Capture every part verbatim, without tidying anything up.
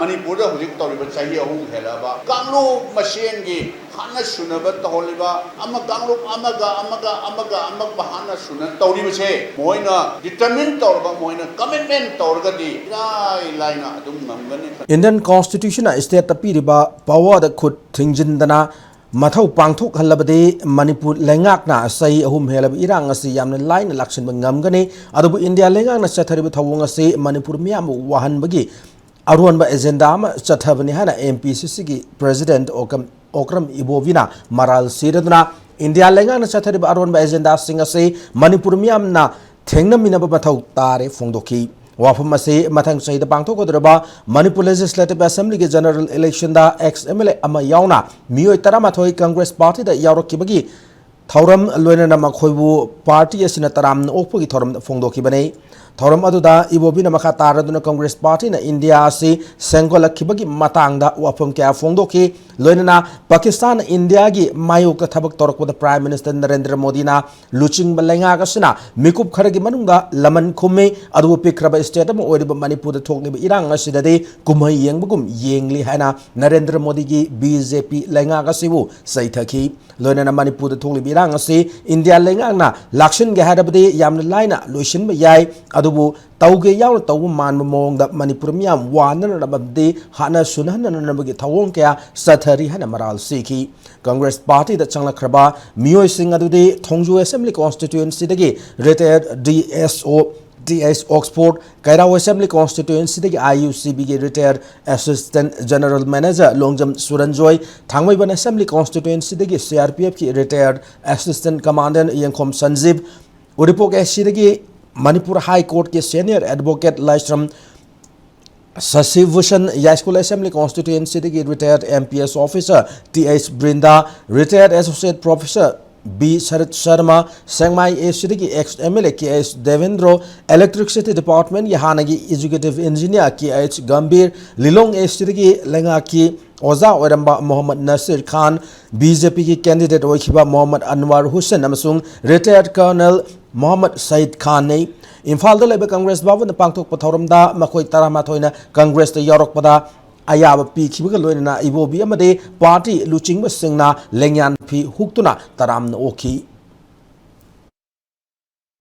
ꯃꯅꯤꯄꯨꯔꯗ ꯍꯧꯖꯤꯛ ꯇꯧꯔꯤꯕ ꯆꯍꯤ ꯑꯍꯨꯝ ꯍꯦꯜꯂꯛꯑꯕ ꯀꯥꯡꯂꯨꯞ ꯃꯁꯦꯟꯒꯤ ꯍꯥꯠꯅ ꯁꯨꯅꯕ ꯇꯧꯍꯜꯂꯤꯕ, ꯑꯃ ꯀꯥꯡꯂꯨꯞ ꯑꯃꯒ ꯑꯃꯒ ꯑꯃꯒ ꯑꯃꯒ ꯍꯥꯠꯅ ꯁꯨꯅ ꯇꯧꯔꯤꯕꯁꯦ ꯃꯣꯏꯅ determine ꯇꯧꯔꯕ, ꯃꯣꯏꯅ commitment ꯇꯧꯔꯒꯗꯤ ꯏꯔꯥꯏ ꯂꯥꯏꯅ ꯑꯗꯨꯝ ꯉꯝꯒꯅꯤ꯫ Indian Constitution ꯅ state ꯇ ꯄꯤꯔꯤꯕ power ꯗ ꯈꯨꯠ ꯊꯤꯡꯖꯤꯟꯗꯅ ꯃꯊꯧ ꯄꯥꯡꯊꯣꯛꯍꯜꯂꯕꯗꯤ ꯃꯅꯤꯄꯨꯔ ꯂꯩꯉꯥꯛꯅ ꯆꯍꯤ ꯑꯍꯨꯝ ꯍꯦꯜꯂꯕ ꯏꯔꯥꯡ ꯑꯁꯤ ꯌꯥꯝꯅ ꯂꯥꯏꯅ ꯂꯥꯛꯁꯤꯟꯕ ꯉꯝꯒꯅꯤ꯫ ꯑꯗꯨꯕꯨ ꯏꯟꯗꯤꯌꯥ ꯂꯩꯉꯥꯛꯅ ꯆꯠꯊꯔꯤꯕ ꯊꯧꯑꯣꯡ ꯑꯁꯤ ꯃꯅꯤꯄꯨꯔ ꯃꯤꯌꯥꯝꯕꯨ ꯋꯥꯍꯟꯕꯒꯤ ꯑꯔꯣꯟꯕ agenda ꯑꯃ ꯆꯠꯊꯕꯅꯤ ꯍꯥꯏꯅ M P C C ꯒꯤ president ꯑꯣꯀ꯭ꯔꯝ, ꯑꯣꯀ꯭ꯔꯝ ꯏꯕꯣꯕꯤꯅ ꯃꯔꯥꯜ ꯁꯤꯔꯗꯨꯅ ꯏꯟꯗꯤꯌꯥ ꯂꯩꯉꯥꯛꯅ ꯆꯠꯊꯔꯤꯕ ꯑꯔꯣꯟꯕ agenda ꯁꯤꯡ ꯑꯁꯤ ꯃꯅꯤꯄꯨꯔ ꯃꯤꯌꯥꯝꯅ ꯊꯦꯡꯅꯃꯤꯟꯅꯕ ꯃꯊꯧ ꯇꯥꯔꯦ ꯐꯣꯡꯗꯣꯛꯈꯤ꯫ ꯋꯥꯐꯝ ꯑꯁꯤ ꯃꯊꯪ ꯆꯍꯤꯗ ꯄꯥꯡꯊꯣꯛꯀꯗꯧꯔꯤꯕ ꯃꯅꯤꯄꯨꯔ Legislative Assembly ꯒꯤ general election the ex M L A ꯑꯃ ꯌꯥꯎꯅ ꯃꯤꯑꯣꯏ ꯇꯔꯥꯃꯥꯊꯣꯏ Congress party ꯗ ꯌꯥꯎꯔꯛꯈꯤꯕꯒꯤ ꯊꯧꯔꯝ ꯂꯣꯏꯅꯅ ꯃꯈꯣꯏꯕꯨ party ꯑꯁꯤꯅ ꯇꯔꯥꯝꯅ ꯑꯣꯛꯄꯒꯤ ꯊꯧꯔꯝ ꯐꯣꯡꯗꯣꯛꯈꯤꯕꯅꯤ꯫ ꯊꯧꯔꯝ ꯑꯗꯨꯗ ꯏꯕꯣꯕꯤꯅ ꯃꯈꯥ ꯇꯥꯔꯗꯨꯅ Congress party ꯅ ꯏꯟꯗꯤꯌꯥ ꯑꯁꯤ ꯁꯦꯝꯒꯠꯂꯛꯈꯤꯕꯒꯤ ꯃꯇꯥꯡꯗ ꯋꯥꯐꯝ ꯀꯌꯥ ꯐꯣꯡꯗꯣꯛꯈꯤ꯫ ꯂꯣꯏꯅꯅ ꯄꯥꯀꯤꯁꯇꯥꯟꯅ ꯏꯟꯗꯤꯌꯥꯒꯤ ꯃꯥꯌꯣꯛꯇ ꯊꯕꯛ ꯇꯧꯔꯛꯄꯗ Prime Minister ꯅꯔꯦꯟꯗ꯭ꯔ ꯃꯣꯗꯤꯅ ꯂꯨꯆꯤꯡꯕ ꯂꯩꯉꯥꯛ ꯑꯁꯤꯅ ꯃꯤꯀꯨꯞ ꯈꯔꯒꯤ ꯃꯅꯨꯡꯗ ꯂꯃꯟ ꯈꯨꯝꯃꯤ, ꯑꯗꯨꯕꯨ ꯄꯤꯛꯈ꯭ꯔꯕ state ꯑꯃ ꯑꯣꯏꯔꯤꯕ ꯃꯅꯤꯄꯨꯔꯗ ꯊꯣꯛꯂꯤꯕ ꯏꯔꯥꯡ ꯑꯁꯤꯗꯗꯤ ꯀꯨꯝꯍꯩ ꯌꯦꯡꯕꯒꯨꯝ ꯌꯦꯡꯂꯤ ꯍꯥꯏꯅ ꯅꯔꯦꯟꯗ꯭ꯔ ꯃꯣꯗꯤꯒꯤ B J P ꯂꯩꯉꯥꯛ ꯑꯁꯤꯕꯨ ꯆꯩꯊꯈꯤ꯫ ꯂꯣꯏꯅꯅ ꯃꯅꯤꯄꯨꯔꯗ ꯊꯣꯛꯂꯤꯕ ꯏꯔꯥꯡ ꯑꯁꯤ ꯏꯟꯗꯤꯌꯥ ꯂꯩꯉꯥꯛꯅ ꯂꯥꯛꯁꯤꯟꯒꯦ ꯍꯥꯏꯔꯕꯗꯤ ꯌꯥꯝꯅ ꯂꯥꯏꯅ ꯂꯣꯏꯁꯤꯟꯕ ꯌꯥꯏ, ꯑꯗꯨꯕꯨ ꯇꯧꯒꯦ ꯌꯥꯎꯅ ꯇꯧꯕ ꯃꯥꯟꯕ ꯃꯑꯣꯡꯗ ꯃꯅꯤꯄꯨꯔ ꯃꯤꯌꯥꯝ ꯋꯥꯅꯅꯕꯗꯤ ꯍꯥꯠꯅ ꯁꯨꯅꯍꯟꯅꯅꯕꯒꯤ ꯊꯧꯑꯣꯡ ꯀꯌꯥ ꯆꯠꯊꯔꯤ ꯍꯥꯏꯅ ꯃꯔꯥꯜ ꯁꯤꯈꯤ꯫ Congress party ꯗ ꯆꯪꯂꯛꯈ꯭ꯔꯕ ꯃꯤꯑꯣꯏꯁꯤꯡ ꯑꯗꯨꯗꯤ ꯊꯣꯡꯖꯨ Assembly Constituency ꯗꯒꯤ retired D S O T H Oxford, ꯀꯩꯔꯥꯎ Assembly Constituency ꯗꯒꯤ I U C B ꯒꯤ retired Assistant General Manager Longjam ꯁꯨꯔꯟꯖꯣꯏ, ꯊꯥꯡꯃꯩꯕꯟ Assembly Constituency ꯗꯒꯤ C R P F ꯀꯤ retired Assistant Commandant ꯌꯦꯡꯈꯣꯝ ꯁꯟꯖꯤꯞ, ꯎꯔꯤꯄꯣꯛ A C ꯗꯒꯤ Manipur High Court ꯀꯤ senior advocate ꯂꯥꯏꯁ꯭ꯔꯝ ꯁꯁꯤꯚꯨꯁꯟ, ꯌꯥꯏꯁ꯭ꯀꯨꯜ Assembly Constituency ꯗꯒꯤ retired M P S officer T H ꯕ꯭ꯔꯤꯟꯗꯥ, retired Associate Professor B shirt Sharma, ꯁꯦꯡꯃꯥꯏ A C ꯗꯒꯤ ex M L A K H Devendro, Electricity Department ꯀꯤ ꯍꯥꯟꯅꯒꯤ Executive Engineer K H Gambhir, Lilong A C ꯗꯒꯤ ꯂꯩꯉꯥꯛꯀꯤ ꯑꯣꯖꯥ ꯑꯣꯏꯔꯝꯕ ꯃꯣꯍꯝꯃꯗ ꯅꯁꯤꯔ ꯈꯥꯟ, B J P ꯒꯤ candidate ꯑꯣꯏꯈꯤꯕ ꯃꯣꯍꯝꯃꯗ ꯑꯟꯋꯥꯔ ꯍꯨꯁꯦꯟ ꯑꯃꯁꯨꯡ retired Colonel ꯃꯣꯍꯝꯃꯗ ꯁꯌꯤꯗ ꯈꯥꯟꯅꯤ꯫ ꯏꯝꯐꯥꯜꯗ ꯂꯩꯕ ꯀꯪꯒ꯭ꯔꯦꯁ ꯚꯕꯟꯗ ꯄꯥꯡꯊꯣꯛꯄ ꯊꯧꯔꯝꯗ ꯃꯈꯣꯏ ꯇꯔꯥꯃꯥꯊꯣꯏꯅ ꯀꯪꯒ꯭ꯔꯦꯁꯇ ꯌꯥꯎꯔꯛꯄꯗ ꯑꯌꯥꯕ ꯄꯤꯈꯤꯕꯒ ꯂꯣꯏꯅꯅ ꯏꯕꯣꯕꯤ ꯑꯃꯗꯤ ꯄꯥꯔꯇꯤ ꯂꯨꯆꯤꯡꯕꯁꯤꯡꯅ ꯂꯦꯡꯌꯥꯟ ꯐꯤ ꯍꯨꯛꯇꯨꯅ ꯇꯔꯥꯝꯅ ꯑꯣꯛꯈꯤ꯫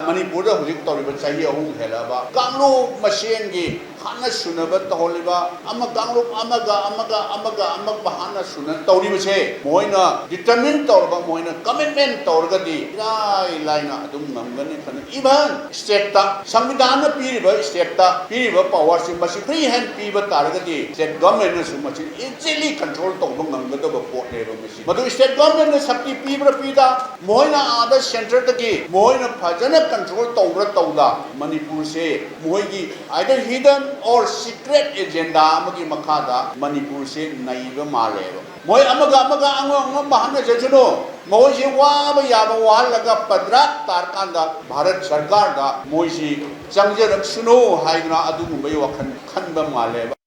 ꯃꯅꯤꯄꯨꯔꯗ ꯍꯧꯖꯤꯛ ꯇꯧꯔꯤꯕ ꯆꯍꯤ ꯑꯍꯨꯝ ꯍꯦꯜꯂꯛꯑꯕ ꯀꯥꯡꯂꯨꯞ ꯃꯁꯦꯟꯒꯤ ꯍꯥꯠꯅ ꯁꯨꯅꯕ ꯇꯧꯍꯜꯂꯤꯕ, ꯑꯃ ꯀꯥꯡꯂꯨꯞ ꯑꯃꯒ ꯑꯃꯒ ꯑꯃꯒ ꯑꯃꯒ ꯍꯥꯠꯅ ꯁꯨꯅ ꯇꯧꯔꯤꯕꯁꯦ ꯃꯣꯏꯅ determine ꯇꯧꯔꯕ, ꯃꯣꯏꯅ commitment ꯇꯧꯔꯒꯗꯤ ꯏꯔꯥꯏ ꯂꯥꯏꯅ ꯑꯗꯨꯝ ꯉꯝꯒꯅꯤ ꯈꯟꯅ꯫ Even stateꯇ ꯁꯪꯕꯤꯙꯥꯟꯅ ꯄꯤꯔꯤꯕ stateꯇ ꯄꯤꯔꯤꯕ powerꯁꯤ ꯃꯁꯤ free hand ꯄꯤꯕ ꯇꯥꯔꯒꯗꯤ state governmentꯅꯁꯨ ꯃꯁꯤ easily control ꯇꯧꯕ ꯉꯝꯒꯗꯕ ꯄꯣꯠꯅꯦꯕ꯫ ꯃꯁꯤ ꯃꯗꯨ state governmentꯅ ꯁꯛꯇꯤ ꯄꯤꯕ꯭ꯔꯥ ꯄꯤꯗ, ꯃꯈꯣꯏꯅ ꯑꯥꯗ centreꯗꯒꯤ ꯃꯈꯣꯏꯅ ꯐꯖꯅ control ꯇꯧꯕ꯭ꯔꯥ ꯇꯧꯗ, ꯃꯅꯤꯄꯨꯔꯁꯦ ꯃꯈꯣꯏꯒꯤ either hidden or secret agenda ꯑꯃꯒꯤ ꯃꯈꯥꯗ ꯃꯅꯤꯄꯨꯔꯁꯦ ꯅꯩꯕ ꯃꯥꯜꯂꯦꯕ꯫ ꯃꯣꯏ ꯑꯃꯒ ꯑꯃꯒ ꯑꯉꯝ ꯑꯉꯝꯕ ꯍꯥꯠꯅꯖꯁꯅꯨ, ꯃꯈꯣꯏꯁꯦ ꯋꯥꯕ ꯌꯥꯕ ꯋꯥꯍꯜꯂꯒ ꯄꯗ꯭ꯔꯥꯛ ꯇꯥꯔꯀꯥꯟꯗ ꯚꯥꯔꯠ ꯁꯔꯀꯥꯔꯗ ꯃꯣꯏꯁꯤ ꯆꯪꯖꯔꯛꯁꯅꯨ ꯍꯥꯏꯗꯅ ꯑꯗꯨꯒꯨꯝꯕꯒꯤ ꯋꯥꯈꯜ ꯈꯟꯕ ꯃꯥꯜꯂꯦꯕ꯫